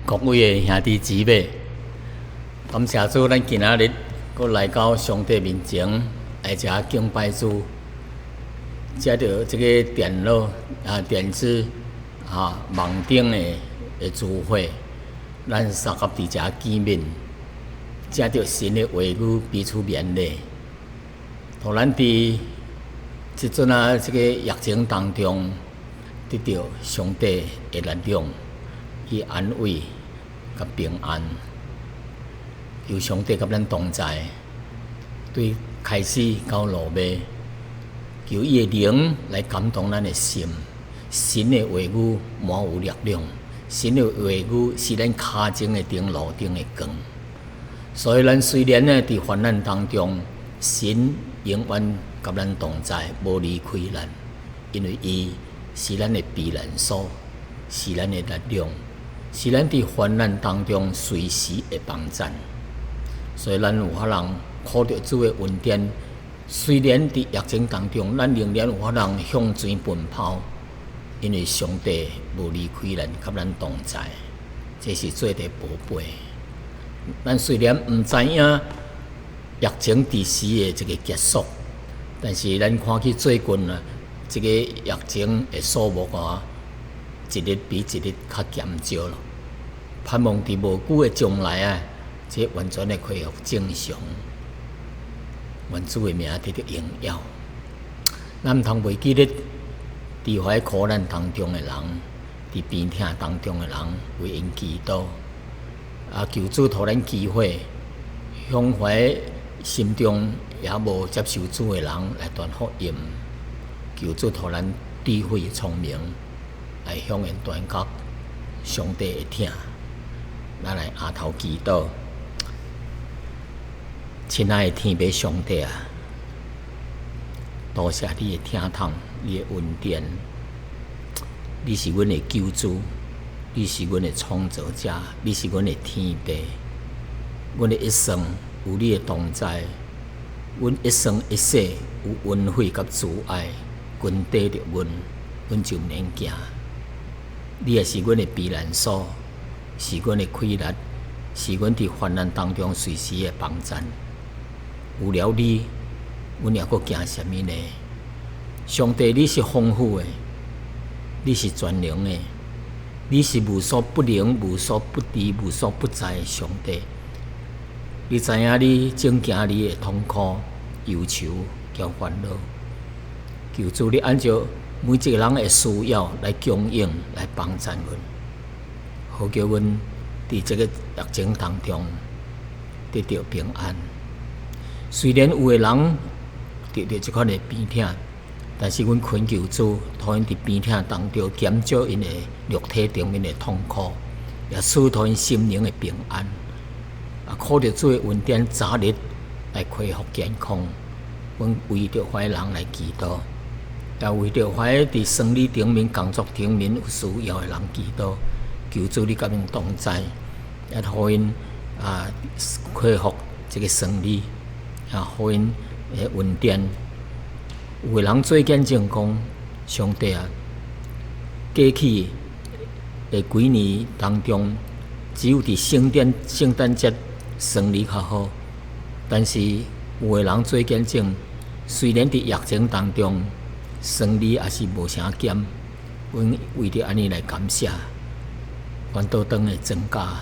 各位的兄弟姊妹，感謝主，咱今仔日閣來到上帝面前來遮敬拜主。藉著這個電腦啊、電子啊、網頂的聚會，咱相合佇遮見面，藉著神的話語彼此勉勵。予咱佇這陣啊，這個疫情當中，得著上帝的力量去安慰佮平安，求上帝佮咱同在，對開始到落尾，求伊的靈來感動咱的心。神的話語滿有力量，神的話語是咱跤前的燈，路頂的光。所以咱雖然呢佇患難當中，神永遠佮咱同在，無離開咱，因為伊是咱的避難所，是咱的力量，是咱佇患難當中隨時的幫贊。所以咱有法通靠著主的恩典，雖然佇疫情當中，咱仍然有法通向前奔跑，因為上帝無離開咱，佮咱同在，這是最大寶貝。咱雖然毋知影疫情佇時的這個結束，但是咱看去最近啊，這個疫情的數目啊，一日比一日較減少咯。盼望佇無久的將來啊，這完全會恢復正常。願主的名得著榮耀。咱毋通袂記得佇懷苦難當中的人，佇病痛當中的人，為𪜶祈禱。啊，求主予咱機會，向懷心中猶無接受主的人來傳福音。求主予咱智慧聰明，來向𪜶傳講上帝的疼。咱來阿頭祈禱，親愛的天父上帝啊，多謝你的疼痛，你的恩典。你是阮的救主，你是阮的創造者，你是阮的天父。阮的一生有你的同在，阮一生一世有恩惠佮慈愛跟綴著阮，阮就毋免驚。你也是阮的避難所，是阮的氣力，是阮佇患難當中隨時的幫贊。有了你，阮猶閣驚啥物呢？上帝，你是豐富的，你是全能的，你是無所不能、無所不知、無所不在的上帝。你知影你正行你的痛苦、憂愁佮煩惱。求主你按照每一個人的需要來供應、來幫贊阮，好叫阮佇這個疫情當中得著平安。雖然有的人得著這款的病痛，但是阮懇求主，予𪜶佇病痛當中減少𪜶的肉體頂面的痛苦，也賜予𪜶心靈的平安。啊，靠著主的恩典，早日來恢復健康。阮為著遐人來祈禱，也為著遐佇生理頂面、工作頂面有需要的人祈禱，求主你佮𪜶同在，也予𪜶啊恢復這個生理，啊，予𪜶的恩典。有的人做見證講，上帝啊，過去的幾年當中，只有佇聖誕節生理較好，但是有的人做見證，雖然佇疫情當中，生理也是無啥減，阮為著按呢來感謝，阮倒轉來增加，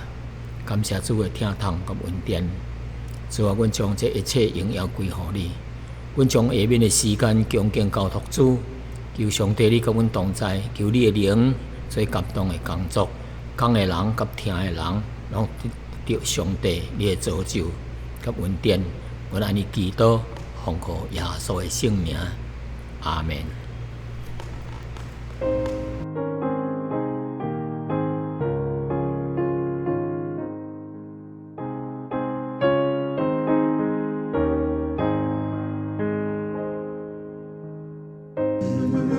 感謝主的疼痛佮恩典。主啊，阮將這一切榮耀歸予你。阮將下面的時間恭敬交託主，求上帝你佮阮同在，求你的靈做感動的工作，講的人佮聽的人，攏得著上帝你的造就佮恩典。阮按呢祈禱，奉靠耶穌的聖名，阿門。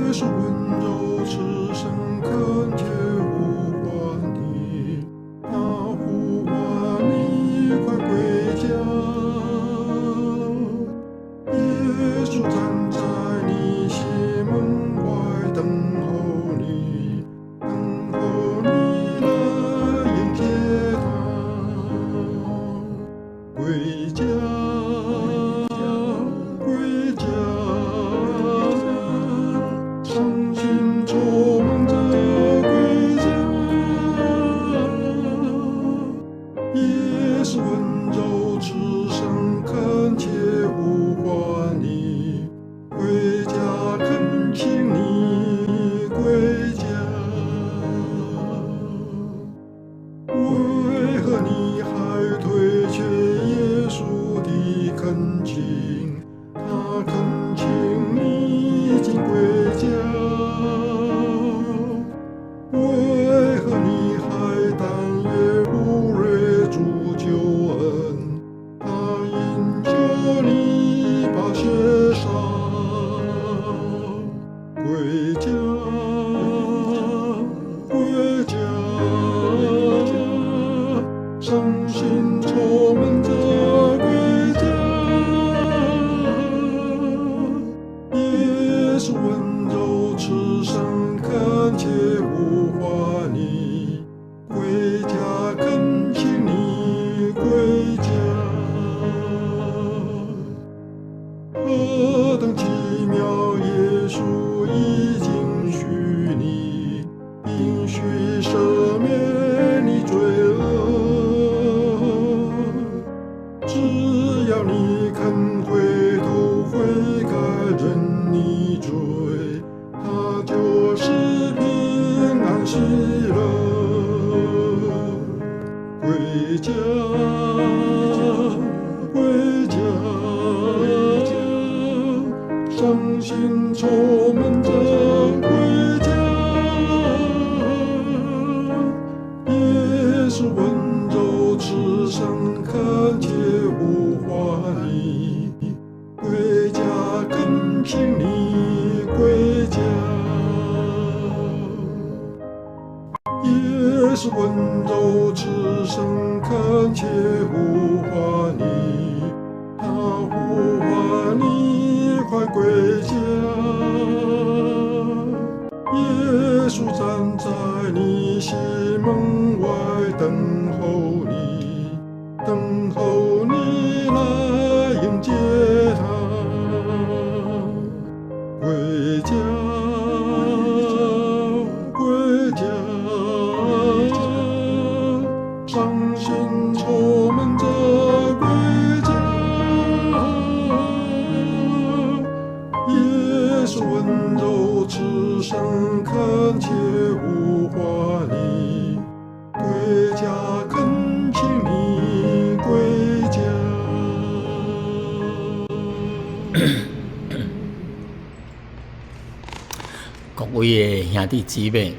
耶穌溫柔慈聲懇切呼喚你，他呼喚你快歸家。耶穌站在你心為何你還推卻耶穌的懇請？他懇請你盡歸家。為何你還但願不認主救恩？他應求你把血灑。歸家，歸家，傷心愁悶著歸家。耶穌溫柔慈聲懇切呼喚你，歸家懇請你歸家。何等奇妙，耶穌已經許你，應許赦免你罪惡。只要你肯回頭悔改認你罪，他就是平安喜樂。歸家，歸家，傷心愁悶著歸家。耶穌溫柔慈聲懇切呼喚你，歸家懇請你歸家。耶穌溫柔慈聲懇切呼喚你，他呼喚你快歸家。耶穌站在你心門外等候你，等候你來迎接他。歸家，歸家，傷心愁悶著歸家。耶穌溫柔慈聲懇切呼喚你，歸家懇請你歸家。各位的兄弟姊妹，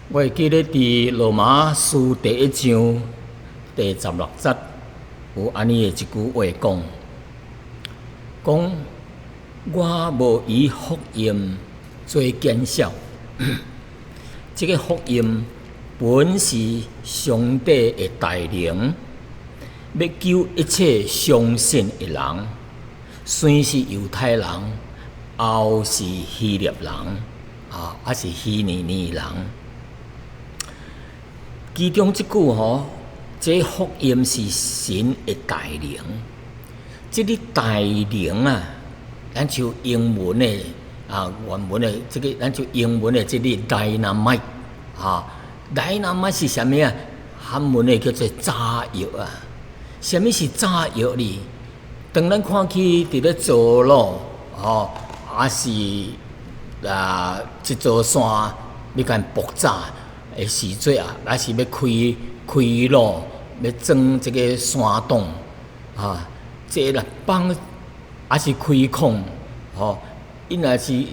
我會記得佇羅馬書第一章第16節有按呢的一句話講，講我無以福音做見笑，這個福音本是上帝的大能，欲救一切相信的人，雖是猶太人，抑是希臘人，啊，抑是希利尼人。其中這句吼，這福音是神的大能。這个大能啊，咱像英文的啊，原文的這个，咱像英文的這个 dynamite 啊，dynamite 是啥物啊？韓文的叫做炸藥啊。啥物是炸藥呢？當咱看去佇咧做路，吼，抑是啊，這座山欲共爆炸的時陣啊，抑是欲開開路，欲鑽這个山洞，啊，這個若放，抑是開礦，吼，伊若是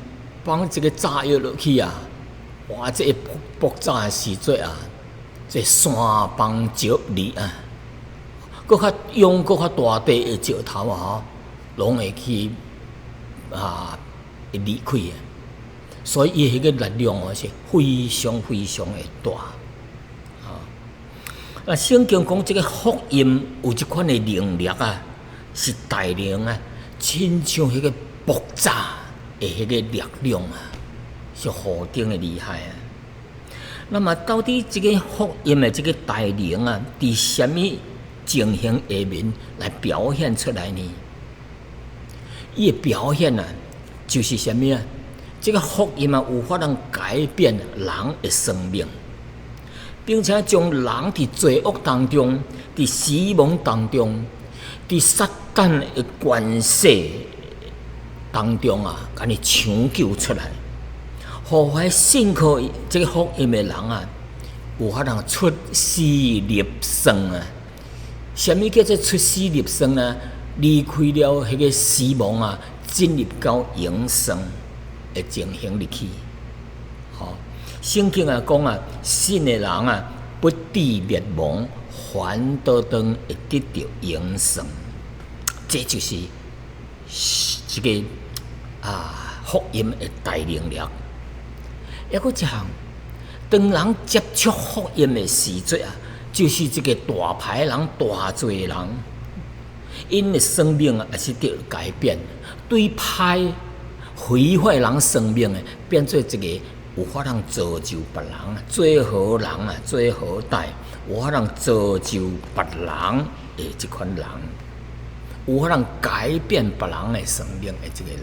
放這个炸藥落去啊，哇！這个爆炸的時陣啊，這山崩石裂啊，閣較勇、閣較大塊的石頭啊，吼，攏會去啊，會離開啊。所以伊彼个力量哦是非常非常的大。啊，聖經講這个福音有這款的能力啊，是大能啊，親像彼个爆炸的彼个力量啊，是何等的厲害啊！那麼到底這个福音的這个大能啊，佇啥物情形下面來表現出來呢？伊的表現啊，就是啥物啊？這个福音啊，有法通改變人的生命，並且將人佇罪惡當中、佇死亡當中、佇撒旦的權勢當中啊，共伊搶救出來，予彼信靠這个福音的人啊，有法通出死入生啊！啥物叫做出死入生呢？離開了彼個死亡啊，進入到永生的情形入去。吼，聖經啊講啊，信的人啊，不致滅亡，反倒當會得著永生。這就是這個福音的大能力。抑閣一項，當人接觸福音的時陣啊，就是這個大歹人、大罪人，𪜶的生命啊，也是得改變。對歹毀壞人生命的，變做一個有法通造就別人、做好人啊，做好代，有法通造就別人的這款人，有法通改變別人的生命的這個人，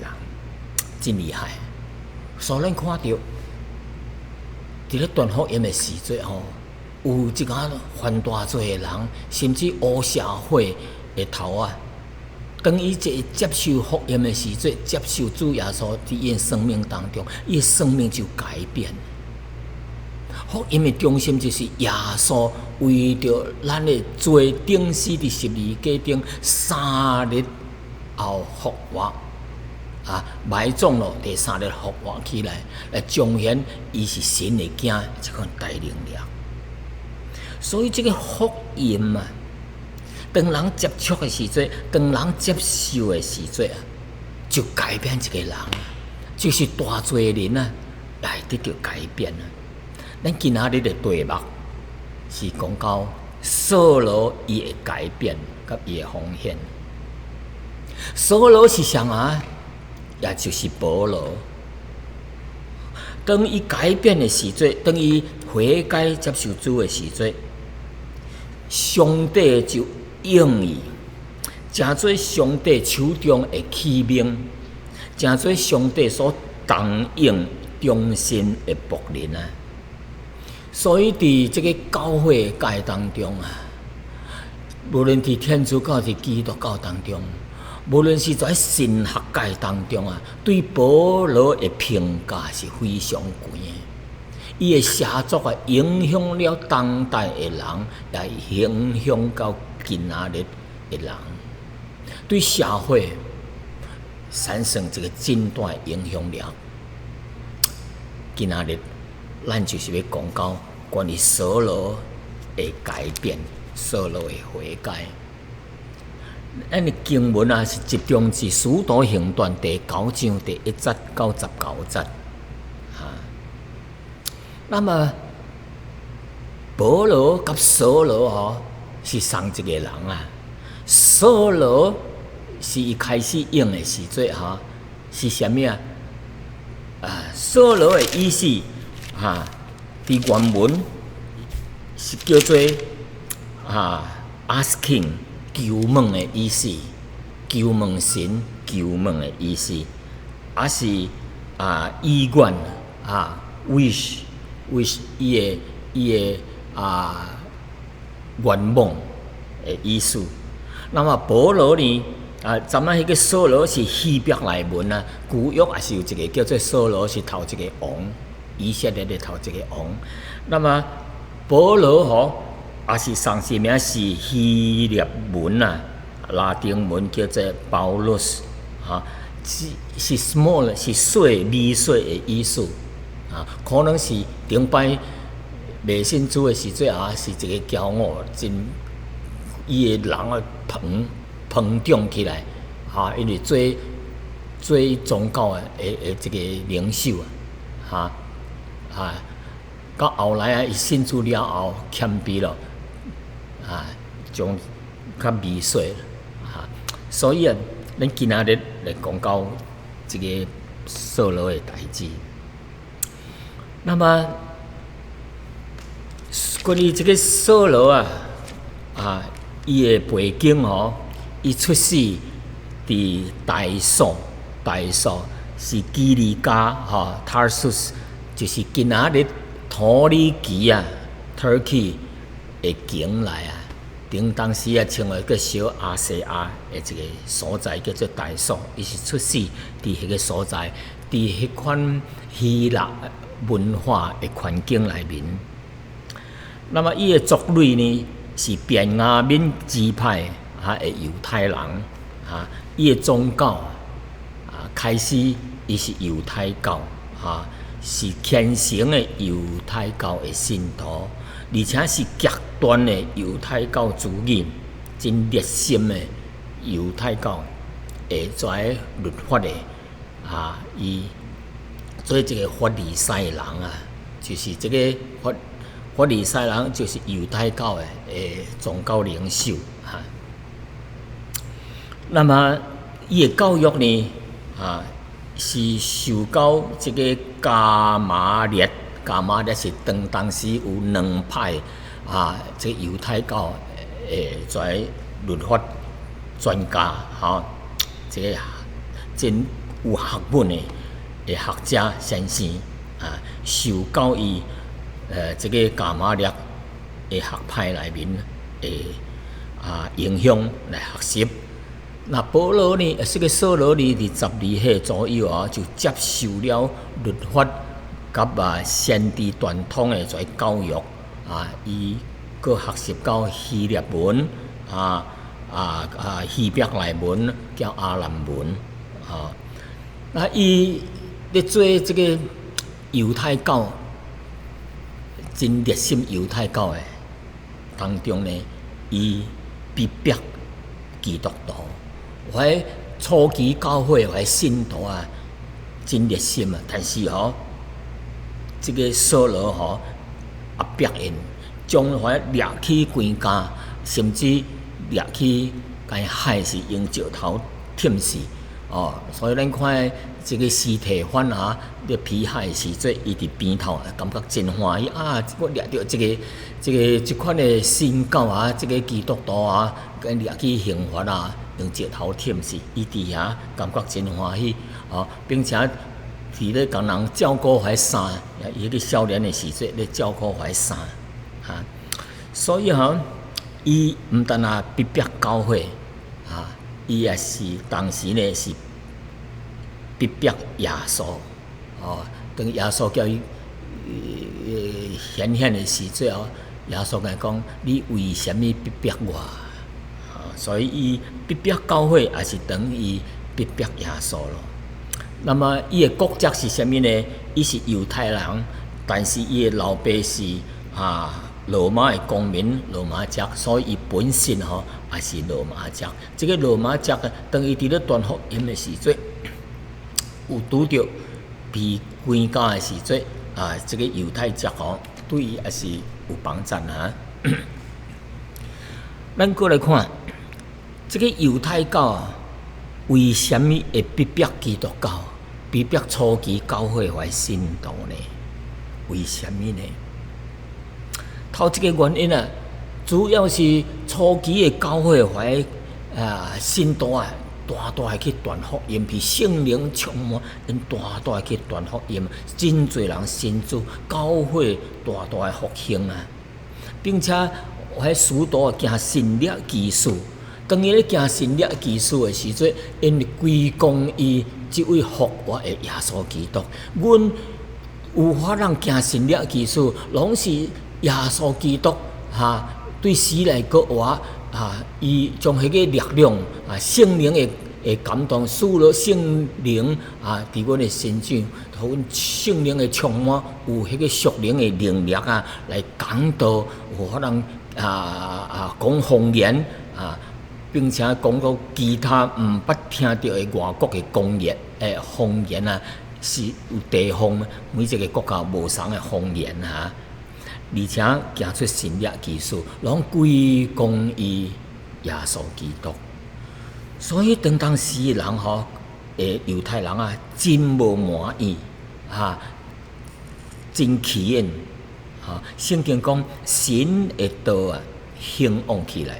真厲害。所以咱看著，佇咧傳福音的時陣吼，有一寡犯大罪的人，甚至烏社會的頭啊，當伊這接受福音的時陣，接受主耶穌佇伊的生命當中，伊的生命就改變。福音的中心就是耶穌為著咱的罪釘死佇十字架頂3日後復活，埋葬了，第三日復活起來，來彰顯伊是神的囝，這款大能力。所以這個福音啊，當人接觸的時陣，當人接受的時陣啊，就改變一個人，就是大罪人啊，來得著改變啊。咱今仔日的題目是講到掃羅伊的改變佮伊的奉獻。掃羅是啥啊？也就是保羅。當伊改變的時陣，當伊悔改接受主的時陣，上帝就用伊，成做上帝手中的器皿，成做上帝所重用忠心的僕人啊。所以，佇這個教會界當中啊，無論佇天主教、佇基督教當中，無論是在神學界當中啊，對保羅的評價是非常懸的。伊的寫作啊，影響了當代的人，也影響到今仔日的人，對社會產生一個真大的影響力。今仔日咱就是欲講到關於掃羅的改變，掃羅的悔改。咱的經文啊，是集中佇《使徒行傳》第九章第一節到19節。哈，那麼保羅佮掃羅吼是仝一個人啊。掃羅是伊開始用的時陣吼，是啥物啊？啊，掃羅的意思哈，佇原文是叫做asking 求問的意思，求問神、求問的意思，抑是意願啊，wish wish 伊的願望的意思。那麼保羅呢？啊，咱們彼個掃羅是希伯來文啊，舊約也是有一個叫做掃羅，是頭一個王，以色列的頭一個王。那麼保羅吼，也是仝是名是希臘文啊，拉丁文叫做 Paulus，哈，是 small 是細微細的意思，啊，可能是頂擺未信主的時陣啊，是一個驕傲，真伊的人啊膨膨脹起來，哈，因為做做宗教的這個領袖啊，哈，啊，到後來啊，伊信主了後謙卑了，啊，將較微細，哈，所以啊，咱今仔日來講到這個掃羅的代誌。那麼，關於這個掃羅啊，啊，伊的背景吼，伊出世佇大數，大數是基利家吼，Tarsus 就是今仔日土耳其啊，Turkey 的境內啊，頂當時啊稱為叫小亞細亞的一個所在叫做大數，伊是出世佇彼個所在，佇彼款希臘文化的環境內面。那麼伊的族類呢，是便雅憫支派的猶太人啊。伊的宗教啊，開始伊是猶太教啊，是虔誠的猶太教的信徒，而且是極端的猶太教主義，真熱心的猶太教會在律法的啊，伊做一個法利賽人啊，就是這個法利賽人，就是猶太教的宗教領袖哈。那麼伊的教育呢啊，是受到這個迦瑪列，迦瑪列是當時有兩派啊，這個猶太教的在律法專家吼，這個真有學問的學者先生啊，受教伊這個迦瑪列的學派內面的影響來學習。那保羅呢？這個掃羅呢？佇12歲左右啊，就接受了律法佮先知傳統的這教育啊，伊閣學習到希臘文希伯來文佮亞蘭文啊。那伊咧做這個猶太教，真熱心猶太教的當中呢，伊逼迫基督徒。遐初期教會遐信徒啊，真熱心啊，但是吼，這個掃羅吼壓迫𪜶，將遐掠去關監，甚至掠去共害死，用石頭忝死。哦，所以咱看這個司提反啊，咧被害的時陣，伊佇邊頭感覺真歡喜啊！我掠著這個這款的新教啊，這個基督徒啊，共掠去刑罰啊，用石頭忝死，伊佇遐感覺真歡喜，哦，並且佇咧共人照顧彼衫，伊彼個少年的時陣咧照顧彼衫，哈，所以吼，伊毋但啊逼迫教會，啊，伊也是當時呢是逼迫耶穌，哦，當耶穌叫伊顯現的時陣哦，耶穌共伊講：你為啥物逼迫我？所以伊逼迫教會，也是等於逼迫耶穌咯。那麼伊的國籍是啥物呢？伊是猶太人，但是伊的老爸是羅馬的公民，羅馬籍，所以伊本身吼也是羅馬籍。這個羅馬籍啊，當伊佇咧傳福音的時陣，有拄著被關監的時陣啊，這個猶太籍吼對伊也是有幫助啊。咱閣來看，這個猶太教啊，為啥物會逼迫基督教、逼迫初期教會的信徒呢？為啥物呢？頭一個原因啊，主要是初期的教會的信徒啊，大大的去傳福音，被聖靈充滿，𪜶大大的去傳福音，真濟人信主，教會大大的復興啊，並且彼使徒行神蹟奇事。當伊咧行神蹟奇事的時陣，𪜶歸功於這位復活的耶穌基督。阮有法通行神蹟奇事，攏是耶穌基督哈對死來閣活啊！伊將彼個力量啊，聖靈的感動，賜了聖靈啊，佇阮的身上，予阮聖靈的充滿，有彼個屬靈的能力啊，來講道，有法通講方言啊，並且講到其他毋捌聽著的外國的方言啊，是有地方每一個國家無仝的方言哈，而且行出神蹟奇事，攏歸功於耶穌基督。所以當時的人吼，猶太人啊，真無滿意，哈，真氣𪜶，哈。聖經講神的道啊，興旺起來，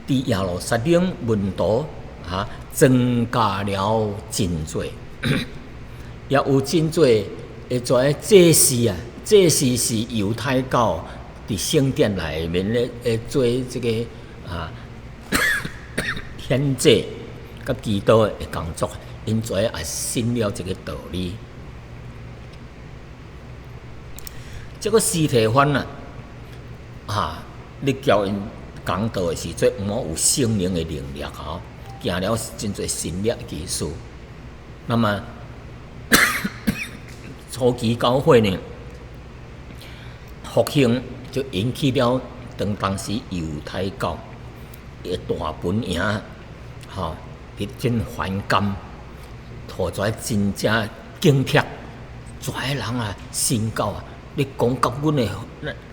佇耶路撒冷門徒哈增加了真濟，也有真濟會做祭司啊，祭司是猶太教佇聖殿內面咧，會做這個獻祭佮祈禱的工作，𪜶做也信了這個道理。這个司提反啊，啊，你叫𪜶講道的時陣，毋有聖靈的能力吼，行了真濟神蹟奇事。那麼初期教會呢，復興就引起了當時猶太教的大本營，吼，佇真反感，予遮真正警惕，遮的人啊，信教啊，你講佮阮的，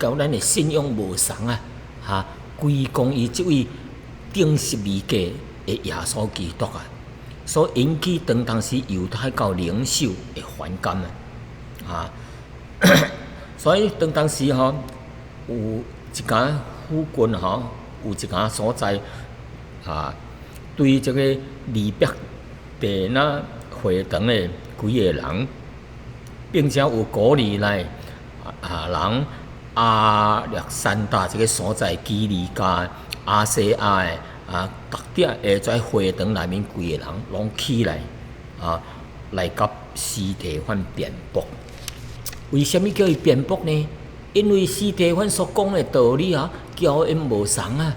佮咱的信仰無仝啊，哈，歸功於這位釘十字架的耶穌基督啊，所以引起當時猶太教領袖的反感啊，啊，所以當時吼有一間附近吼有一間所在啊，對這個利百地那會堂的幾個人，並且有古利奈啊人亞歷山大這個所在基利家亞細亞的啊，逐點會在會堂內面幾个人攏起來啊，來佮司提反辯駁。為啥物叫伊辯駁呢？因為司提反所講的道理啊，佮𪜶無仝啊，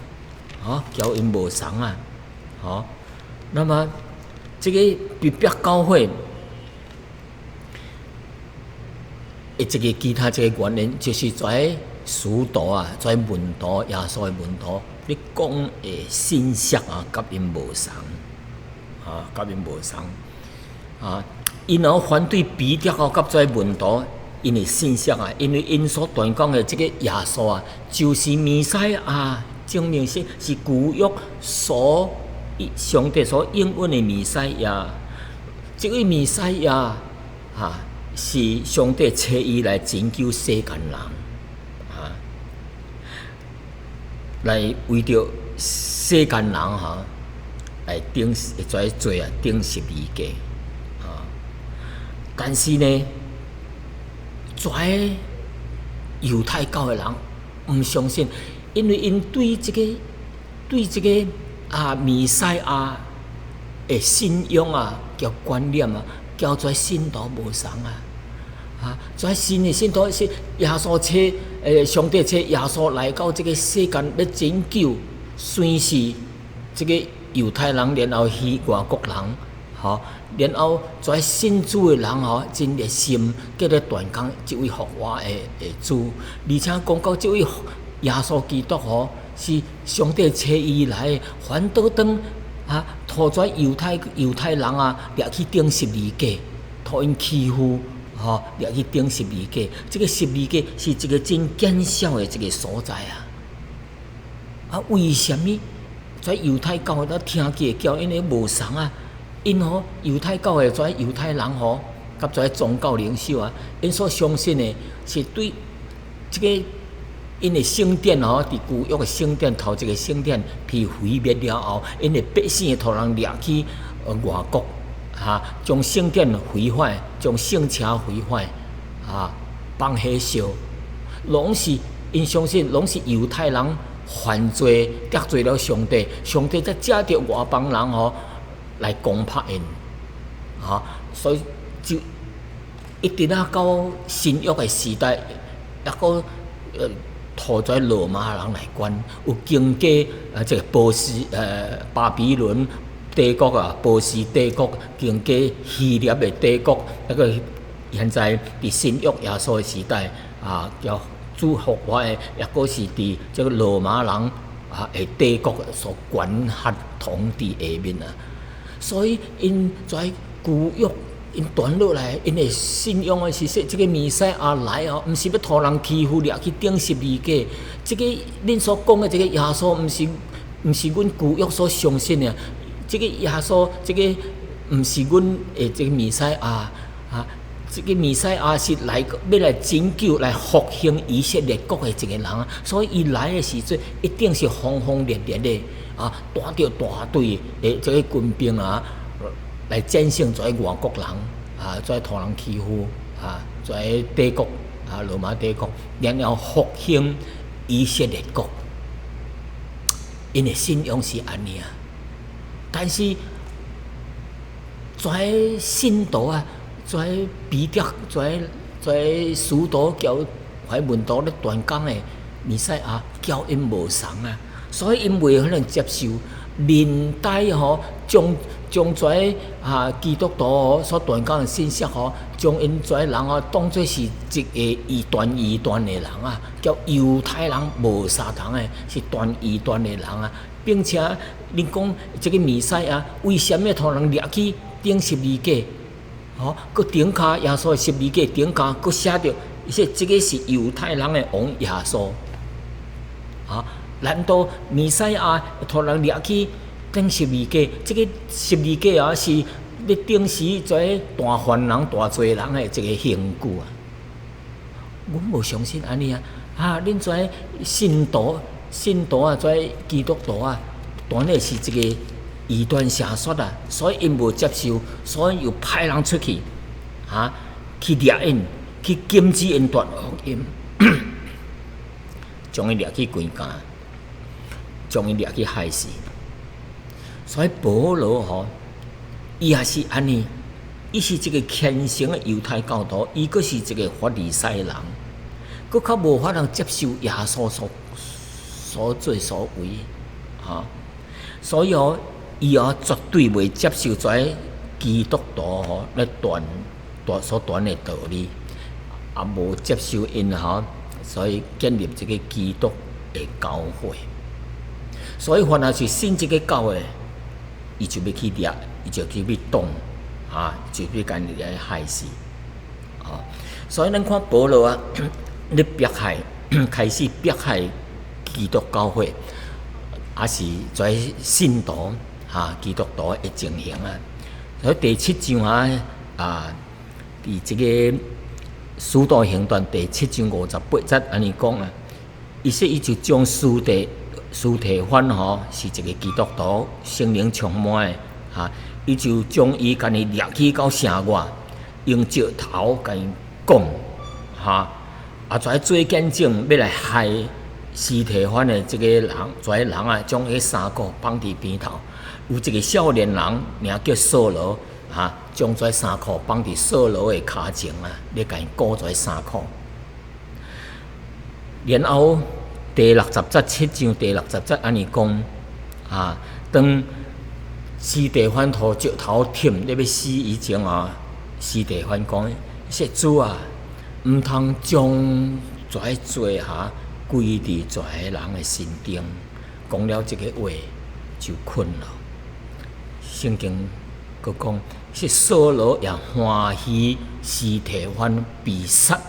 吼，佮𪜶無仝啊，吼。那麼這个彼得教會的一個其他一個原因，就是在使徒啊，在門徒耶穌的門徒，咧講的信息啊，佮𪜶無仝，啊，佮𪜶無仝，啊，𪜶若反對彼得哦，佮這門徒𪜶的信息啊，因為𪜶所傳講的這個耶穌啊，就是彌賽亞，證明是舊約所上帝所應允的彌賽亞，這位彌賽亞啊，是上帝差伊來拯救世間人，啊，來為著世間人哈，來釘來做啊釘十字架，啊，但是呢，遮猶太教的人毋相信，因為𪜶對這個啊彌賽亞的信仰啊，佮觀念啊，佮遮信徒無仝啊。啊！遮新的信徒是耶穌差，上帝差耶穌來到這個世間欲拯救，算是這個猶太人，然後希外國人，吼，然後遮信主的人吼，真熱心，佮咧傳講這位復活的主，而且講到這位耶穌基督吼，是上帝差伊來，反倒轉啊，予遮猶太人啊，掠去釘十字架，予𪜶欺負。吼，掠去釘十字架，這個十字架是一個真見笑的一個所在啊！啊，為啥物遮猶太教的聽起來佮𪜶的無仝啊？𪜶吼猶太教的遮猶太人吼，佮遮宗教領袖啊，𪜶所相信的是對這個𪜶的聖殿吼，佇舊約的聖殿頭一個聖殿被毀滅了後，𪜶的百姓予人掠去外國。哈，將聖殿毀壞，將聖車毀壞，啊，放火燒，攏是𪜶相信，攏是猶太人犯罪得罪了上帝，上帝才藉著外邦人吼來攻拍𪜶，哈，所以就一直啊到新約的時代，抑閣予遮羅馬人來管，有經過啊這個波斯巴比倫帝國啊，波斯帝國經過希臘的帝國，抑閣現在佇新約耶穌的時代啊，叫主復活的，抑閣是佇這個羅馬人啊的帝國所管轄統治下面啊。所以𪜶在舊約𪜶傳落來，𪜶的信仰的是說，這個彌賽亞來哦，毋是欲予人欺負掠去釘十字架。這個恁所講的這個耶穌，毋是阮舊約所相信的。這個耶穌，這個毋是阮的這個彌賽亞啊！這個彌賽亞是來欲來拯救、來復興以色列國的一個人，所以伊來的時陣一定是轟轟烈烈的啊，帶著大隊的這個軍兵啊，來戰勝這外國人啊，這予人欺負啊，這帝國啊，羅馬帝國，然後復興以色列國。𪜶的信仰是按呢啊。但是，遮信徒啊，遮彼得，遮使徒佮彼門徒咧傳講的彌賽亞佮𪜶無仝啊，所以𪜶袂可能接受。連帶吼，將這啊基督徒所傳講的信息吼，將𪜶這人吼當做是一個異端的人啊，佮猶太人無相仝的，是傳異端的人啊，並且恁講這个彌賽亞為啥物予人掠去釘十字架？吼，閣頂跤耶穌的十字架頂跤，閣寫著，伊說這个是猶太人的王耶穌。啊，難道彌賽亞予人掠去釘十字架？這个十字架啊，是咧釘死這大犯人、大罪人的一个刑具啊！阮無相信按呢啊！啊，恁這信徒啊，這基督徒啊，當然是一个異端邪說啊，所以𪜶無接受，所以又派人出去，啊，去掠𪜶，去禁止𪜶傳福音，將𪜶掠去關監，將𪜶掠去害死。所以保羅吼，伊也是按呢，伊是一个虔誠的猶太教徒，伊閣是一个法利賽人，閣較無法通接受耶穌所作所為，哈。所以吼，伊哦絕對袂接受這基督徒吼咧傳傳所傳的道理，也無接受𪜶吼，所以建立這个基督的教會。所以凡若是信這个教的，伊就欲去掠，伊就去欲擋，啊，就欲共𪜶來害死。啊，所以咱看保羅啊，咧迫害，開始迫害基督教會，抑是這信徒，哈，基督徒的情形啊。所以第七章啊，啊，佇這个使徒行傳第七章58節按呢講啊，伊說伊就將司提反吼是一个基督徒，聖靈充滿的，哈，伊就將伊共伊掠去到城外，用石頭共伊摃，哈，啊，跩做見證欲來害司提反的這个人，跩人啊，將彼衫褲放佇邊頭，有一个少年人名叫掃羅，哈，將這衫褲放佇掃羅的跤前啊，咧共伊顧這衫褲，然後。第六十節，七章第六十節按呢講，啊，當司提反予石頭忝咧欲死以前啊，司提反講：說主啊，毋通將這罪哈歸佇這人的身頂。講了這个話就睏了。聖經閣講，說掃羅也歡喜司提反被殺，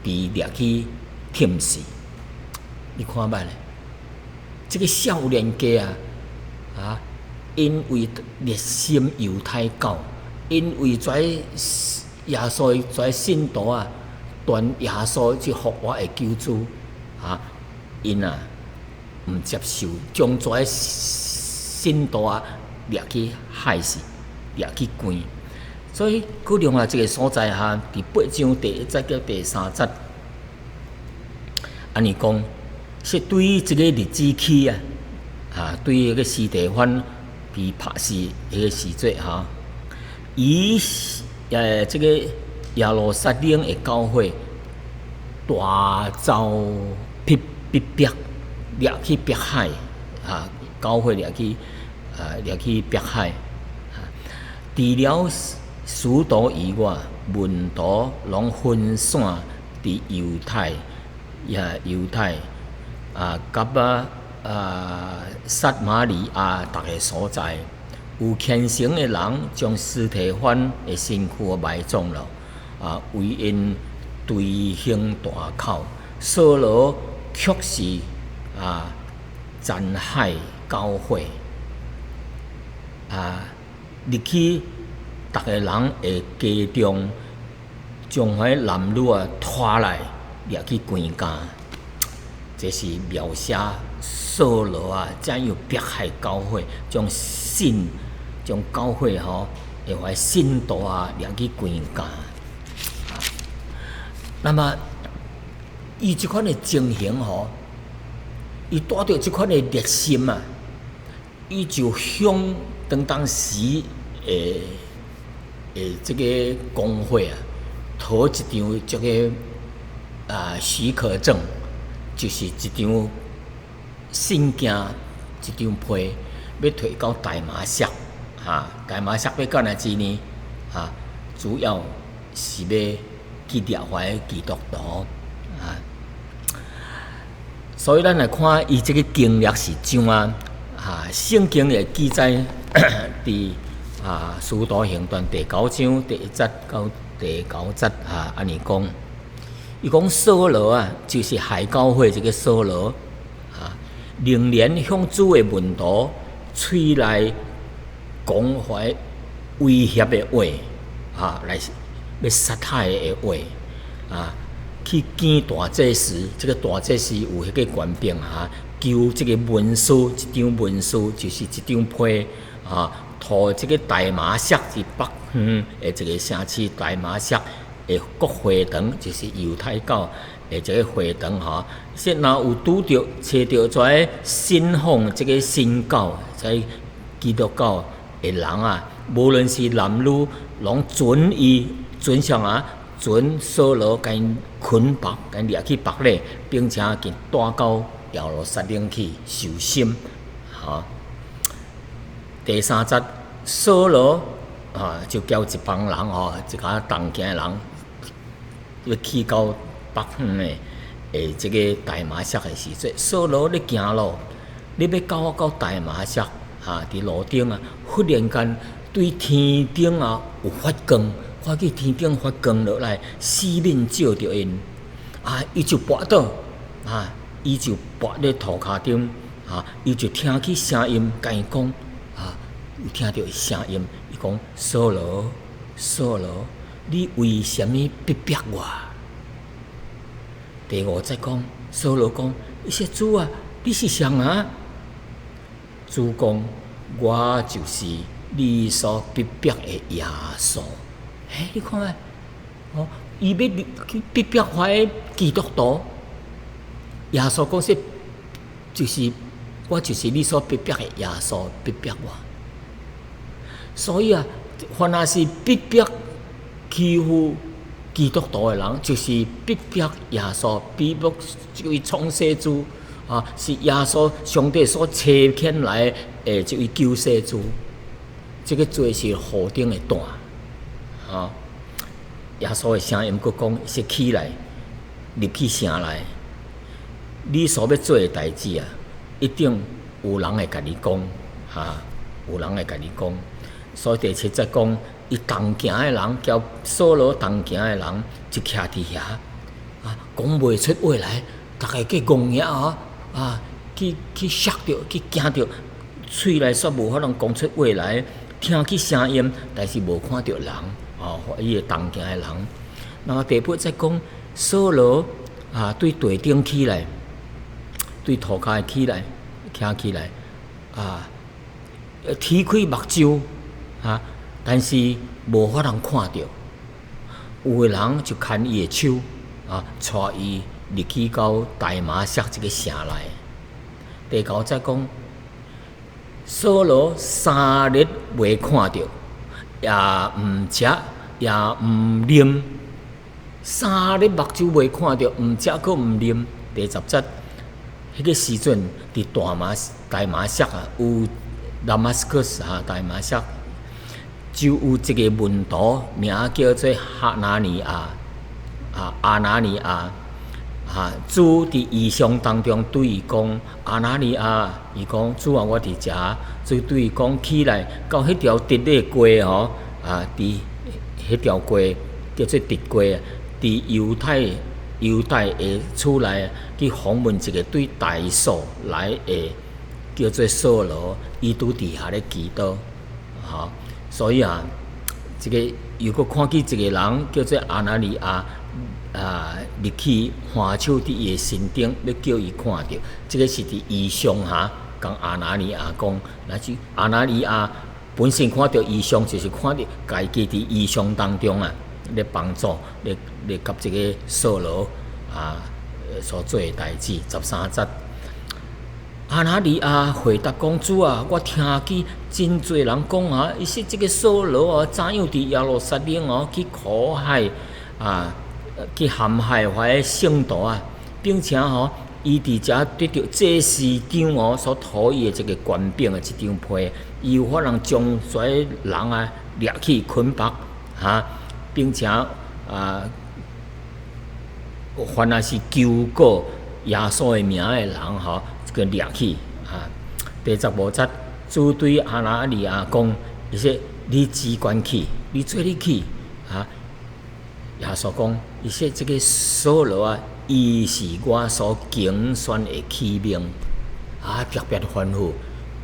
被掠去忝死。你看覓咧？這个少年家啊，啊，因為熱心猶太教，因為這耶穌這信徒啊，傳耶穌是復活的救主，啊，𪜶啊毋接受，將這信徒啊掠去害死，掠去關。所以，閣另外一個所在哈，佇八章第一節到第三節，按呢講。是對於這个日子起啊，啊，對於彼個司提反被拍死彼个時節哈，以這个耶路撒冷的教會大遭逼迫，掠去迫害啊，教會掠去迫害，除了使徒以外，門徒攏分散佇猶太，也猶太。啊，佮啊，撒瑪利亞逐个所在，有虔誠的人將司提反的身軀埋葬了，啊，為𪜶捶胸大哭。掃羅卻是啊，殘害教會，啊，入去逐个人的家中，將彼男女啊拖來掠去關監。這是描寫掃羅啊，怎樣迫害教會，將教會吼，會予信徒啊掠去關監。那麼，伊這款的情形吼，伊帶著這款的熱心啊，伊就向當時的這个公會啊，討一張這个許可證，就是一張信件，一張批，欲提到大馬色，哈，大馬色欲幹啥子呢？啊，主要是欲去掠遐基督徒，啊，所以咱來看伊這个經歷是怎啊？啊，聖經會記載佇啊《使徒行傳》第九章第一節到第九節啊，按呢講，伊講掃羅啊，就是害教會這个掃羅啊，仍然向主的門徒喙內講遐威脅的話啊，來欲殺害的話啊，去見大祭司，這个大祭司有彼个權柄啊，求這个文書，一張文書就是一張批啊，予這个大馬色佇北方的一个城市大馬色的國會堂，就是猶太教的這个會堂吼。說若有拄著揣著遮信奉這个新教，這基督教的人啊，無論是男女，攏準伊準啥啊？準掃羅共𪜶捆縛，共𪜶掠去縛咧，並且共帶到耶路撒冷去受審。吼，第三節，掃羅啊就叫一幫人吼，一家同行的人，欲去到北方的這个大馬色的時陣，掃羅咧行路，咧欲到大馬色啊，佇路頂啊，忽然間對天頂啊有發光，看見天頂發光落來，四面照著𪜶，啊，伊就跋倒，啊，伊就跋咧塗跤頂，啊，伊就聽起聲音，共伊講，啊，有聽著聲音，伊講：掃羅，掃羅，你為啥物逼迫我？第五節講，掃羅講：伊說主啊，你是誰啊？主講：我就是你所逼迫的耶穌。欸，你看覓？哦，伊欲去逼迫遐基督徒，耶穌講說，就是我就是你所逼迫的耶穌，逼迫我。所以啊，凡若是逼迫欺負基督徒的人，就是逼迫耶穌，逼迫這位創世主啊，是耶穌上帝所差遣來的這位救世主。這个罪是何等的大！啊！耶穌的聲音閣講：說起來，入去城內，你所欲做的代誌啊，一定有人會共你講，哈，有人會共你講。所以第七節講，伊同行的人，佮掃羅同行的人，就徛佇遐，啊，講袂出話來，逐个去戇遐啊，啊，去嚇著，去驚著，喙內煞無法通講出話來，聽起聲音，但是無看著人，哦，伊的同行的人。那麼第八節講，掃羅啊，對地頂起來，對塗跤起來，徛起來，啊，提開目睭，啊，但是無法通看著。有的人就牽伊的手，啊，帶伊入去到大馬色這个城內。第九節講，掃羅三日袂看著，也毋食，也毋啉。三日目睭袂看著，毋食閣毋啉。第十節，彼个時陣佇大馬色啊，有 Damascus 啊，大馬色就有一个門徒，名叫做哈拿尼亞，啊，亞拿尼亞，啊，主佇異象當中對伊講：亞拿尼亞，伊講主啊，我佇遮。主對伊講起來，到彼條直的街吼，啊，佇彼條街叫做直街，佇猶大的厝內去訪問一个對大數來的，叫做掃羅，伊拄佇遐咧祈禱，吼，所以啊，這个又閣看見一个人叫做亞拿尼亞，啊，入去按手佇伊的身頂，欲叫伊看著，這个是佇異象哈，共亞拿尼亞講，若是亞拿尼亞本身看著異象，就是看著家己佇異象當中啊，咧幫助，咧咧佮這个掃羅啊所做的代誌。13節，亞拿尼亞回答講：主啊，我聽見真濟人講啊，伊說這个掃羅啊，怎樣佇耶路撒冷哦去苦害啊，去陷害遐聖徒啊，並且吼，伊佇遮得著祭司長哦所予伊的這个權柄的這張批，伊有法通將遮人啊掠去捆縛，哈，並且啊，凡若是求告耶穌的名的人吼，這个掠去啊。第15節，主對亞拿尼亞講，伊說你只管去，你做你去，啊。耶穌講，伊說這個掃羅啊，伊是我所揀選的器皿，啊，特別吩咐。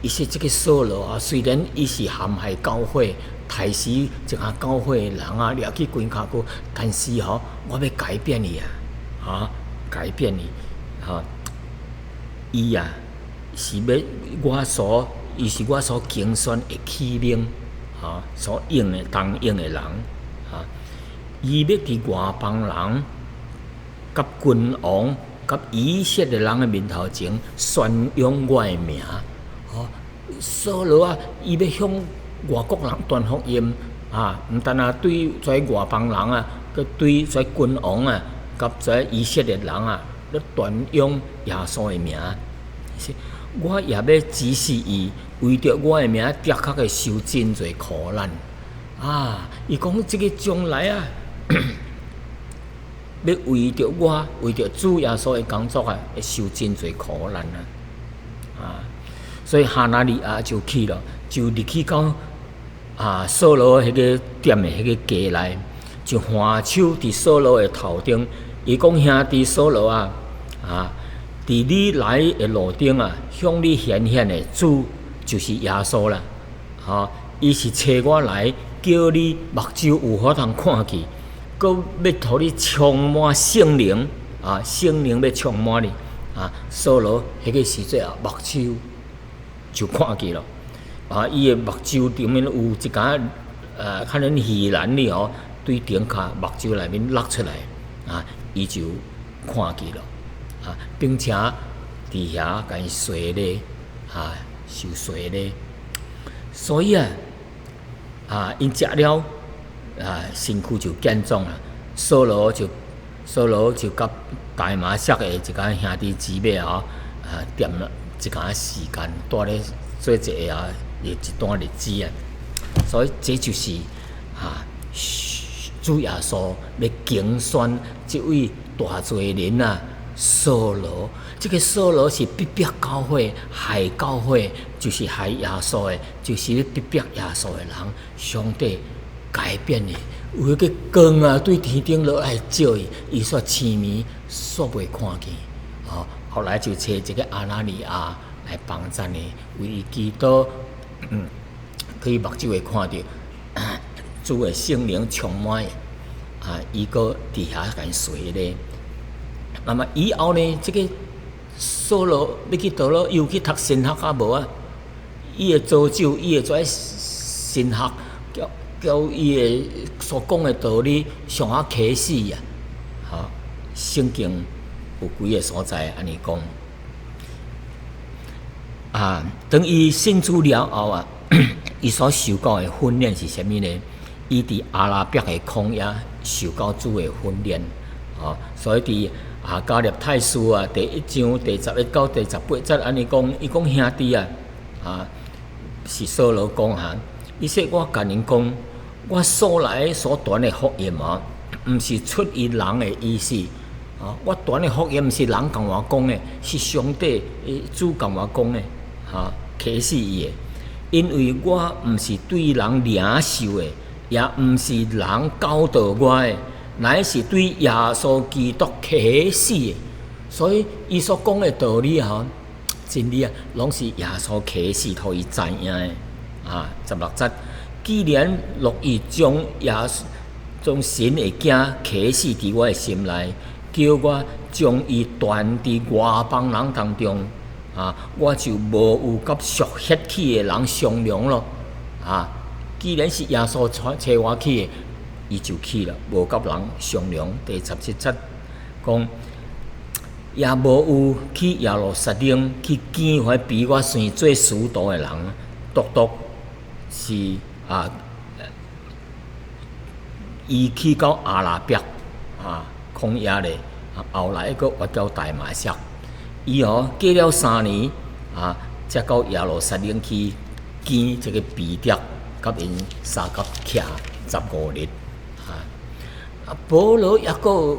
伊說這個掃羅啊，雖然伊是陷害教會，刣死一下教會的人啊，掠去關跤獄，但是吼，我欲改變伊啊，啊，改變伊，哈，伊啊是欲我所，伊是我所揀選的器皿，哈，所用的當用的人，哈。伊欲佇外邦人、佮君王、佮以色列人的面頭前宣揚我的名。吼，掃羅啊，伊欲向外國人傳福音啊，毋但啊對遮外邦人啊，閣對遮君王啊，佮遮以色列人啊，咧傳揚耶穌的名。是，我也欲指示伊，為著我的名，的確會受真濟苦難。啊，伊講這个將來啊，欲為著我，為著主耶穌的工作啊，會受真濟苦難啊！啊，所以哈拿尼亞就去了，就入去到啊掃羅彼个店的彼个家內，就按手佇掃羅的頭頂，伊講兄弟掃羅啊，啊，佇你來的路頂啊，向你顯現的主就是耶穌啦，吼，伊是差我來叫你目睭有法通看見。閣欲予你充滿聖靈啊！聖靈欲充滿你啊！掃羅彼个時陣啊，目睭就看見了啊！伊的目睭頂面有一寡可能魚鱗哩吼，對頂跤目睭內面落出來啊，伊就看見了啊，並且佇遐共伊洗禮啊，受洗禮。所以啊，啊，𪜶食了啊，身軀就健壯啦。掃羅就佮大馬色的一間兄弟姊妹吼啊，踮了一寡時間，蹛咧做一个啊，一段日子啊。所以這就是啊，主耶穌欲揀選這位大罪人啊，掃羅。這个掃羅是逼迫教會、害教會，就是害耶穌的，就是咧逼迫耶穌的人。上帝改變伊，有彼个光啊，對天頂落來照伊，伊煞痴迷，煞袂看見。哦，後來就揣一个亞拿尼亞來幫贊伊，為伊祈禱，彼目睭會看著主的聖靈充滿伊，啊，伊閣佇遐共洗禮。那麼以後呢，這個掃羅欲去佗落，伊有去讀神學啊無啊？伊的造就，伊的這神學，叫叫伊的所講的道理上較啟示啊！吼，聖經有幾个所在按呢講。啊，當伊信主了後啊，伊所受過的訓練是啥物呢？伊佇阿拉伯的曠野受到主的訓練，吼，所以佇啊加拉太書啊第一章第11到第18節按呢講，伊講兄弟啊，啊是掃羅講哈，伊說我共恁講，我素來所傳的福音啊，毋是出於人的意思，啊，我傳的福音毋是人共我講的，是上帝主共我講的，哈，啟示伊的。因為我毋是對人領受的，也毋是人教導我的，乃是對耶穌基督啟示的。所以，伊所講的道理吼，真理啊，攏是耶穌啟示予伊知影的。啊，16節，既然樂意將耶將神的囝啟示佇我的心內，叫我將伊傳佇外邦人當中，啊，我就無有佮屬血氣的人商量咯。啊，既然是耶穌差我去的，伊就去了，無佮人商量。第17節講，也無有去耶路撒冷去見彼比我先做使徒的人，獨獨是啊，伊去到阿拉伯啊，曠野咧，後來閣越到大馬色。伊吼過了3年啊，才到耶路撒冷去見這个彼得，佮𪜶相佮徛15日。啊，保羅抑閣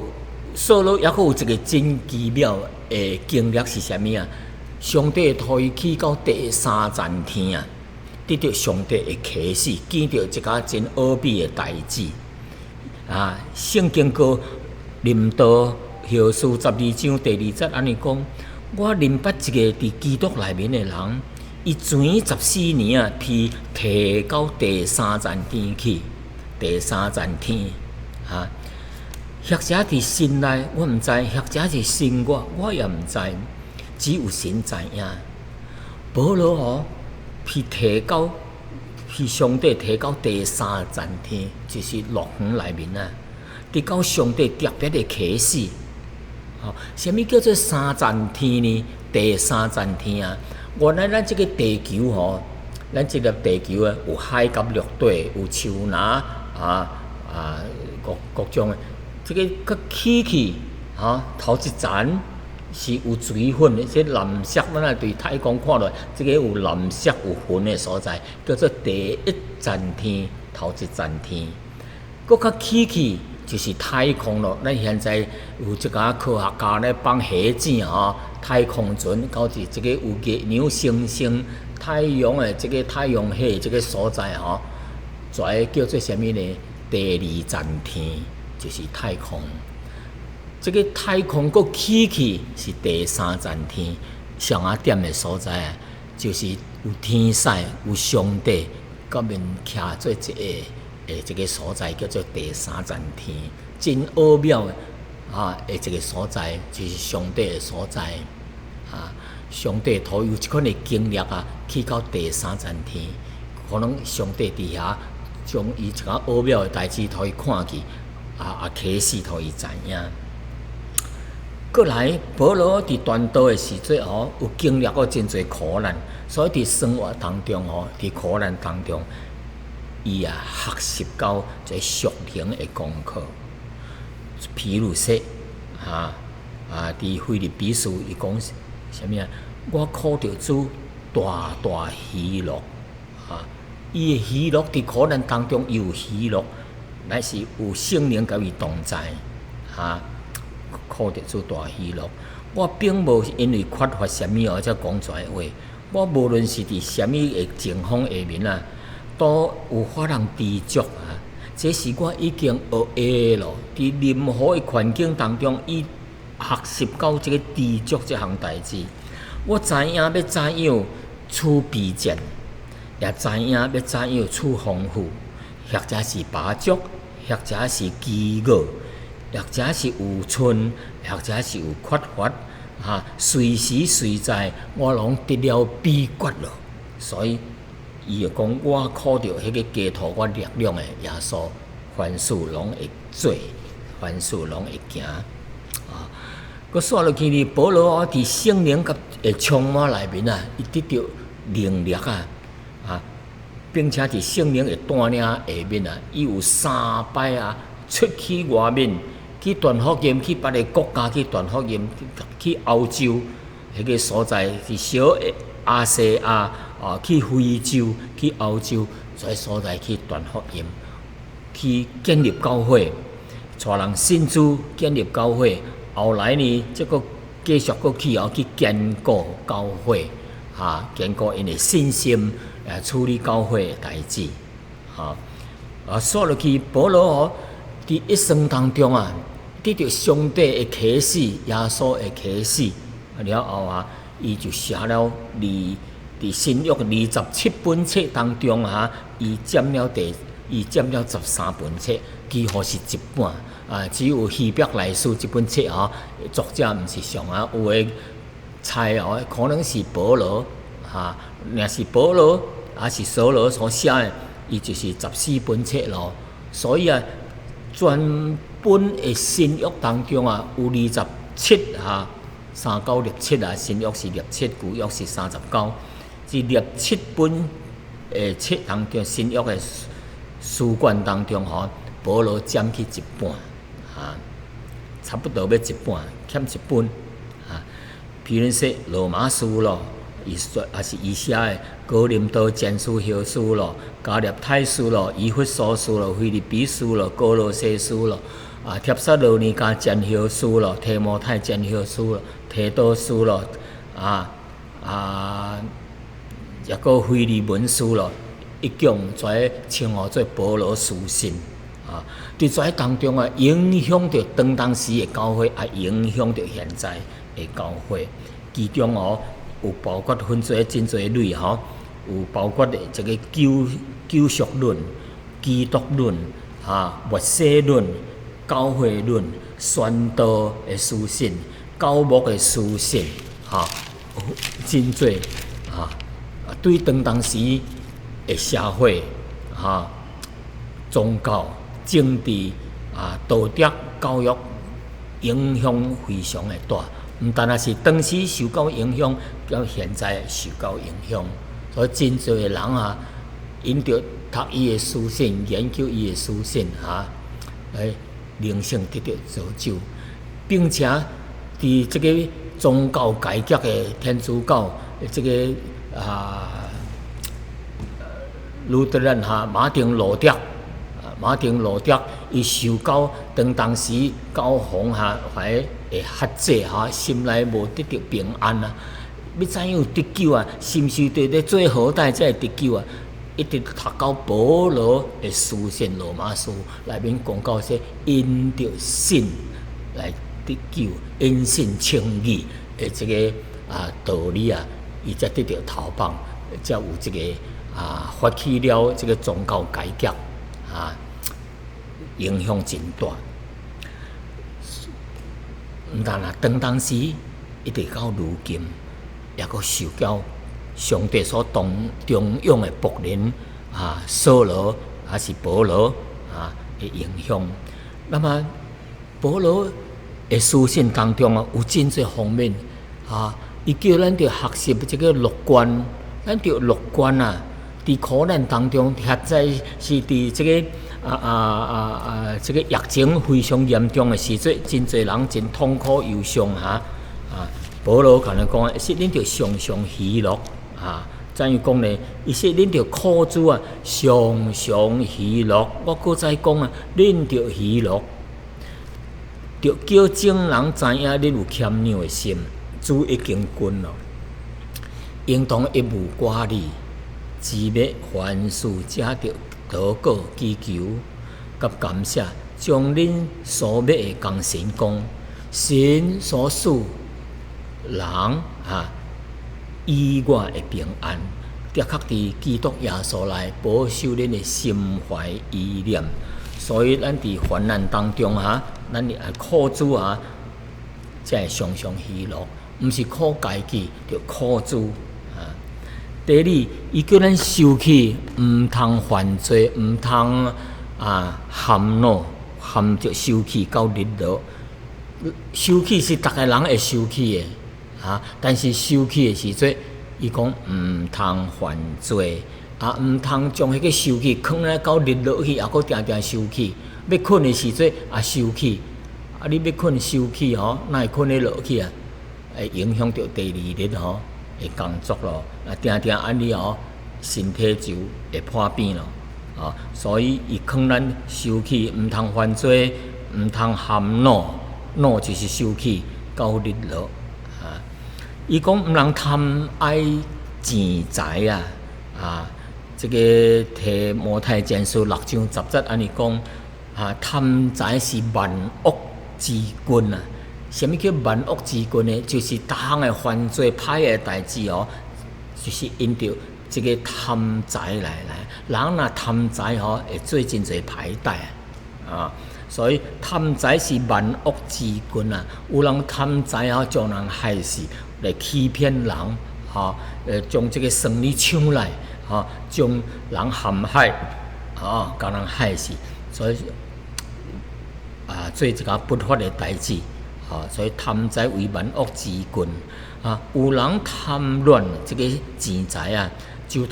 掃羅抑閣有一个真奇妙的經歷是啥物啊？上帝予伊去到第三層天啊，得著上帝的啟示，見著一个真奧秘的代誌。啊，聖經閣林道後書12章第2節按呢講：我認捌一个佇基督內面的人，伊前14年啊，被提到第三層天去，第三層天啊，或者佇神內，我毋知；或者是神外，我也毋知。只有神知影。保羅吼，被提到，被上帝提到第三層天，就是樂園內面啊，得到上帝特別的啟示。吼，啥物叫做三層天呢？第三層天啊！原來咱這个地球吼，咱這粒地球啊，有海佮陸地，有樹林啊啊，各各種的。這个閣起去，吼，頭一層是有水分的，這藍色，咱若對太空看落，這个有藍色有雲的所在，叫做第一層天，頭一層天。閣較起去就是太空咯。咱現在有一寡科學家咧放火箭吼，太空船到佇這个有月亮、星星、太陽的這个太陽系這个所在吼，這叫做啥物呢？第二層天就是太空。這个太空閣起去是第三層天，上仔點的所在啊，就是有天使、有上帝佮𪜶徛做一个的這个所在，叫做第三層天，真奧妙的啊！的一个所在，就是上帝的所在啊。上帝予伊有這款的經歷啊，去到第三層天，可能上帝佇遐將伊一寡奧妙的代誌予伊看見，啊啊啟示予伊知影。閣來，保羅佇傳道的時陣吼，有經歷過真濟苦難，所以佇生活當中吼，佇苦難當中，伊也學習到這屬靈的功課。譬如說，啊啊，佇腓立比書伊講啥物啊？我靠著主大大喜樂，啊！伊的喜樂佇苦難當中伊有喜樂，乃是有聖靈佮伊同在，啊！靠著主大喜樂。我並無因為缺乏啥物而才講出來話。我無論是佇啥物的情況下面啊，都有法通知足啊。這是我已經學會咯。佇任何的環境當中，伊學習到這个知足這項代誌。我知影欲怎樣處卑賤，也知影欲怎樣處豐富，或者是飽足，或者是飢餓，或者是有賰，或者是有缺乏，哈，隨時隨在我攏得了秘訣咯。所以，伊就講我靠著彼个加予我力量的耶穌，凡事攏會做，凡事攏會行。啊，閣煞落去呢，保羅佇聖靈佮的充滿內面啊，伊得著能力啊，啊，並且佇聖靈的帶領下面啊，伊有三擺啊出去外面去傳福音，去別个國家去傳福音，去歐洲彼个所在，佇小亞細亞啊，去非洲，去歐洲，這所在去傳福音，去建立教會，帶人信主，建立教會。後來呢，這個繼續閣去哦，去堅固教會，哈，堅固𪜶的信心，來處理教會的代誌，哈。啊，煞落去，保羅哦，佇一生當中啊，得著上帝的啟示，耶穌的啟示，了後啊，伊就寫了二佇新約27本冊當中啊，伊佔了13本冊，幾乎是一半。啊，只有希伯來書這本冊吼，作者毋是上啊，有的猜哦，可能是保羅，哈，若是保羅，抑是掃羅所寫的，伊就是14本冊咯。所以啊，全本的新約當中啊，有二十七哈，三九六七啊，新約是六七，舊約是39。這六七本的冊當中，新約的書卷當中吼，保羅佔去一半。啊，差不多欲一半，欠一本啊。比如說羅馬書咯，伊說也是伊寫的《哥林多前書後書》咯，《加拉太書》咯，《以弗所書》咯，《腓立比書》咯，《歌羅西書》咯，啊，《帖撒羅尼迦前後書》咯，《提摩太前後書》咯，《提多書》咯，抑閣腓利門書咯，一共全稱呼做保羅書信。啊，佇這當中啊，影響著當時的教會，也影響著現在的教會。其中哦，有包括分做真濟類吼，有包括的這个救贖論、基督論、末世論、教會論、宣道的書信、教牧的書信，真濟啊！對當時的社會、宗教、政治啊、道德教育影響非常的大。毋但若是當時受到影響，到現在受到影響。所以真濟的人啊，𪜶著讀伊的書信，研究伊的書信，來靈性得著造就，並且佇這个宗教改革的天主教的這个路德人哈，馬丁路德，伊受到當時教皇懷的轄制哈，心內無得著平安啊！欲怎樣得救啊？是毋是得咧做好代才會得救啊？一直讀到保羅的書信羅馬書內面講到說，因著信來得救，因信稱義的這个道理啊，伊才得著頭放，才有這个發起了這个宗教改革啊，影響真大。毋但啊，當時一直到如今，抑閣受到上帝所重用的僕人啊，掃羅還是保羅啊的影響。那麼保羅的書信當中啊，有真濟方面啊，伊叫咱著學習這个樂觀，咱著樂觀啊。佇苦難當中，實在是佇這个這个疫情非常嚴重的時陣，真濟人真痛苦憂傷哈。啊，保羅共咱講，是恁著常常喜樂啊。怎樣講呢？伊說恁著靠主啊，常常喜樂。我閣再講啊，恁著喜樂，著叫眾人知影恁有謙讓的心，主已經近咯。應當一無掛慮，只欲凡事藉著禱告、祈求佮感謝，將恁所欲的共神講，神所賜人以外的平安，的確佇基督耶穌內保守恁的心懷意念。所以咱佇患難當中哈，咱愛靠主啊，才會常常喜樂，毋是靠家己，著靠主啊。第二，伊叫咱受氣，毋通犯罪，毋通含怒，含著受氣到日落。受氣是逐个人會受氣的，但是受氣的時陣，伊講毋通犯罪，啊，毋通將彼个受氣囥咧到日落去，抑閣定定受氣。欲睏的時陣也受氣，啊，你欲睏受氣吼，哪會睏得落去啊？會影響著第二日吼的工作咯。啊，定定按呢吼，身體就會破病咯。啊，所以伊勸咱受氣，毋通犯罪，毋通含怒，怒就是受氣到日落。啊，伊講毋通貪愛錢財啊！啊，這个提摩太前書6章10節按呢講，啊，貪財是萬惡之根啊！啥物叫萬惡之根呢？就是逐項的犯罪歹的代誌哦，就是因著這个貪財來來。人若貪財吼，會做真濟歹代啊！所以貪財是萬惡之根啊！有人貪財吼，將人害死，來欺騙人，吼，將這个生意搶來，吼，將人陷害，吼，共人害死，所以啊，做一个不法的代誌，吼，所以貪財為萬惡之根啊！有人貪戀這个錢財啊，就予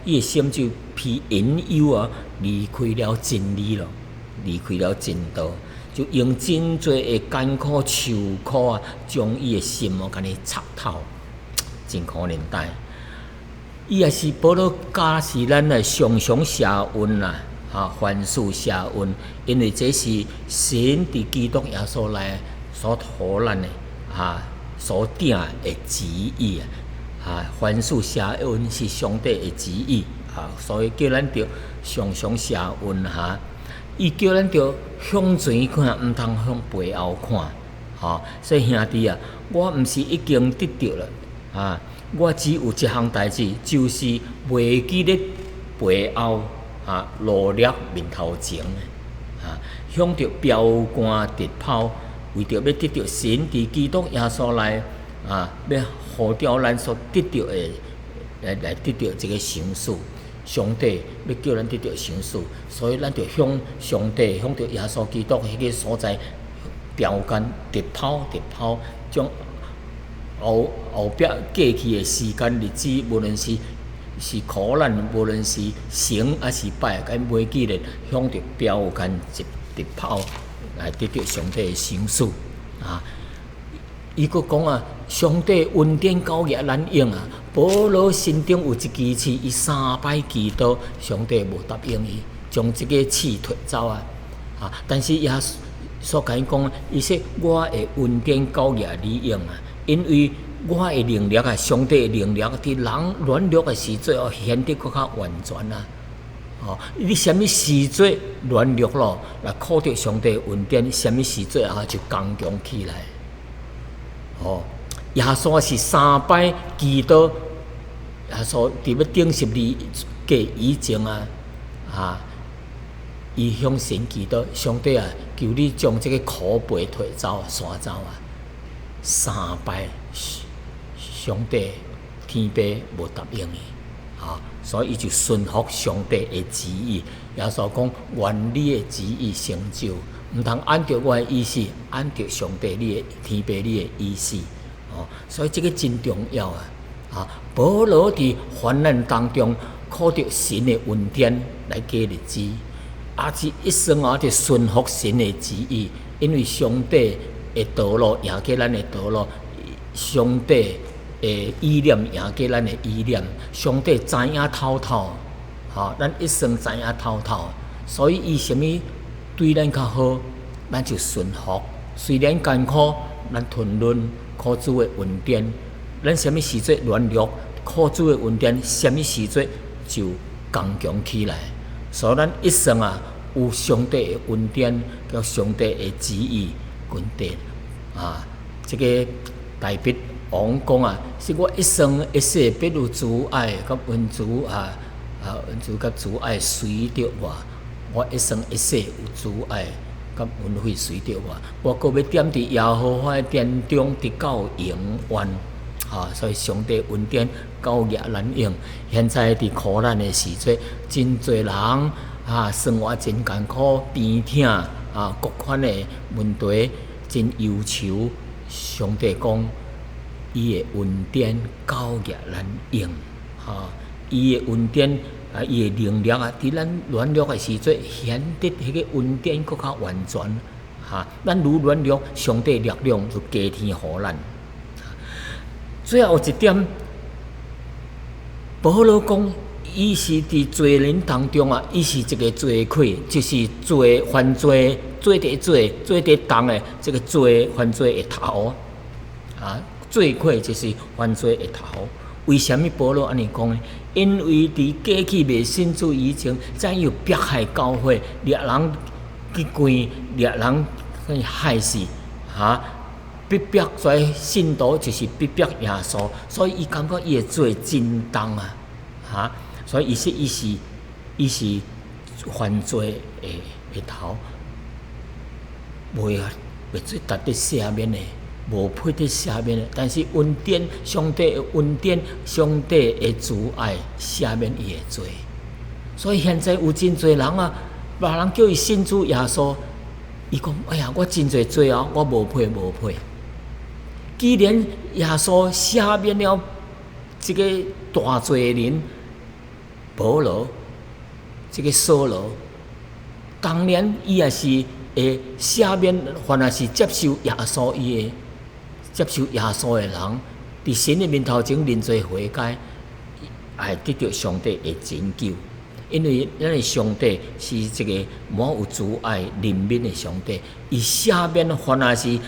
伊的心就被引誘啊，離開了真理咯，離開了真道，就用真濟的艱苦受苦啊，將伊的心哦，共伊插透，真可憐待。伊也是保羅教示咱來常常謝恩啦，啊，凡事謝恩，因為這是神佇基督耶穌內所予咱的啊，所定的旨意啊，啊，凡事謝恩是上帝的旨意啊，所以叫咱著常常謝恩哈。伊叫咱著向前看，毋通向背後看，吼。所以兄弟啊，我毋是已經得著了啊，我只有一項代誌，就是袂記咧背後啊，努力面頭前啊，向著標竿直跑，為著欲得著神佇基督耶穌內啊，欲呼召咱所得著的，來得著這個賞賜。上帝欲叫咱得著賞賜，所以咱著向上帝、向著耶穌基督彼个所在標竿直跑直跑，將後後壁過去的時間日子，無論是苦難，無論是成抑是敗，共袂記咧，向著標竿直直跑，來得著上帝的賞賜啊！伊閣講啊，上帝恩典厚額難用啊！保羅身中有一支刺，伊三擺祈禱，上帝無答應伊，將這个刺提走啊！啊！但是耶穌共伊講，伊說我的恩典夠額你用啊，因為我的能力啊，上帝的能力佇人軟弱的時陣哦，顯得閣較完全啊！哦，你啥物時陣軟弱咯，來靠著上帝的恩典，啥物時陣啊就剛強起來。哦，耶穌是三擺祈禱，耶穌佇欲釘十字架以前啊，啊，伊向神祈禱，上帝啊，求你將這个苦杯提走、徙走啊！三擺，上帝天父無答應伊，啊，所以伊就順服上帝的旨意。耶穌講：願你的旨意成就。毋通按著我的意思，按著上帝你的天父你的意思，哦，所以這个真重要啊！啊，保羅佇患難當中，靠著神的恩典來過日子，啊，是一生啊，佇順服神的旨意，因為上帝的道路贏過咱的道路，上帝的意念贏過咱的意念，上帝知影透透，吼，咱一生知影透透，所以伊啥物對咱較好，咱就順服。雖然艱苦，咱吞忍，靠主的恩典。咱啥物時陣軟弱，靠主的恩典，啥物時陣就剛強起來。所以咱一生啊，有上帝的恩典，佮上帝的旨意跟綴啊。這个大衛王講啊，是我一生一世必有慈愛佮恩慈啊啊，恩慈佮慈愛隨著我。我一生一世有慈愛佮恩惠隨著我，我閣欲踮佇耶和華的殿中，直到永遠。啊，所以上帝恩典厚額難用。現在佇苦難的時節，真濟人啊，生活真艱苦，病痛啊，各款的問題真憂愁。上帝講，伊的恩典厚額難用。啊，伊的恩典。啊！伊的能力啊，佇咱軟弱的時陣，顯得彼个恩典閣較完全。哈，咱愈軟弱，上帝力量就加添予咱。最後一點，保羅講，伊是佇罪人當中啊，伊是一个罪魁，就是罪犯罪、罪佇罪、罪佇重的這个罪犯罪的頭。啊，罪魁就是犯罪的頭。為啥物保羅按呢講呢？因為佇過去未信主以前，怎樣迫害教會，掠人去關，掠人去害死，哈，逼迫這信徒就是逼迫耶穌，所以伊感覺伊的罪真重啊，哈，所以伊說伊是犯罪的頭，袂做值得赦免的。無配得赦免的，但是恩典，上帝的恩典，上帝的慈愛赦免伊的罪。所以現在有真濟人啊，別人叫伊信主耶穌，伊講：哎呀，我真濟罪啊，我無配無配。既然耶穌赦免了這个大罪人保羅，這个掃羅，當年伊也是會赦免，凡若是接受耶穌伊的、接受耶穌的人，佇神的面頭前認罪悔改，會得著上帝的拯救。因為咱的上帝是一個滿有慈愛、憐憫的上帝，伊赦免凡若是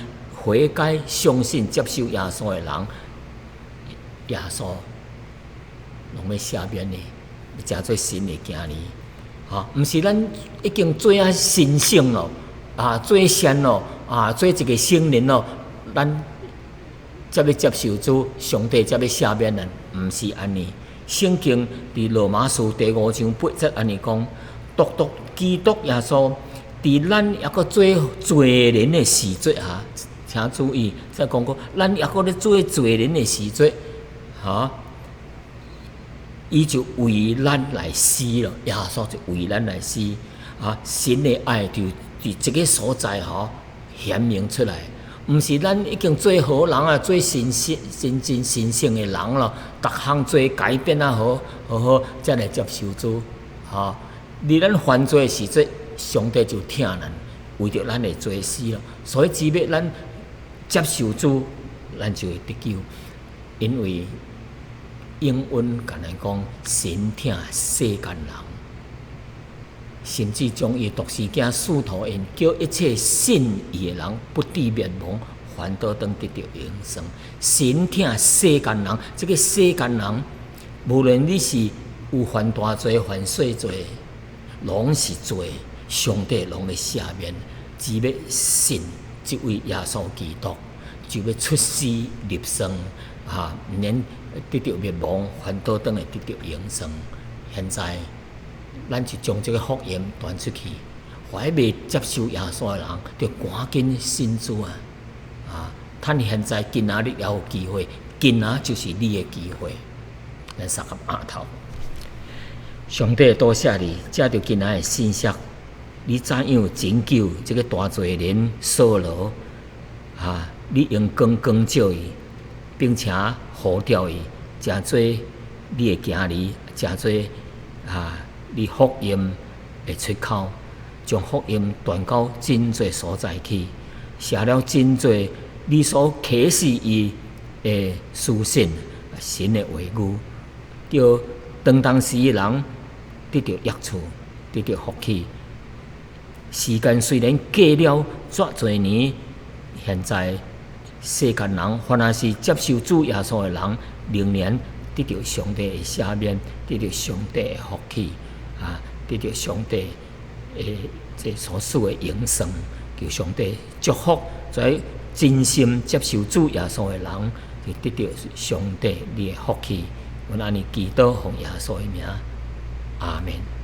悔改、相信、接受耶穌的人，耶穌攏欲赦免你，成做神的囝兒。吼，毋是咱已經做啊神聖咯，啊做善咯，啊做一個聖人咯，咱才欲接受主，上帝才欲赦免咱，毋是按呢。聖經佇羅馬書第五章八節按呢講：獨獨基督耶穌佇咱猶閣做罪人的時陣啊，請注意，再講過，咱猶閣咧做罪人的時陣，哈，伊就為咱來死咯，耶穌就為咱來死，啊，神的愛就佇這个所在吼顯明出來。毋是咱已經做好人啊，做神聖、真真神聖的人咯，逐項做改變啊好，好好才來接受主。吼，佇咱犯罪的時陣，上帝就疼咱，為著咱的罪死咯。所以只欲咱接受主，咱就會得救。因為英文共咱講，神疼世間人，甚至將伊獨生囝賜予𪜶，叫一切信伊的人不致滅亡，反倒當得著永生。神疼世間人，這个世間人，無論你是有犯大罪、犯細罪，攏是罪，上帝攏會赦免。只欲信這位耶穌基督，就欲出死入生，哈，毋免得著滅亡，反倒轉會得著永生。現在，咱就將這个福音傳出去，予彼未接受耶穌的人，著趕緊信主啊！啊，趁現在今仔日猶有機會，今仔就是你的機會。咱三個奀頭，上帝多謝你，藉著今仔的信息，你怎樣拯救這个大罪人掃羅？啊，你用光光照伊，並且呼召伊，成做你的囝兒，成做啊，你福音的出口，將福音傳到真濟所在去，寫了真濟你所啟示伊的書信，神的話語，叫當當時的人得著益處，得著福氣。時間雖然過了遮濟年，現在世間人凡若是接受主耶穌的人，仍然得著上帝的赦免，得著上帝的福氣，啊，得著上帝的這所賜的永生，求上帝祝福在真心接受主耶穌的人，就得著上帝你的福氣。阮按呢祈禱奉耶穌的名，阿門。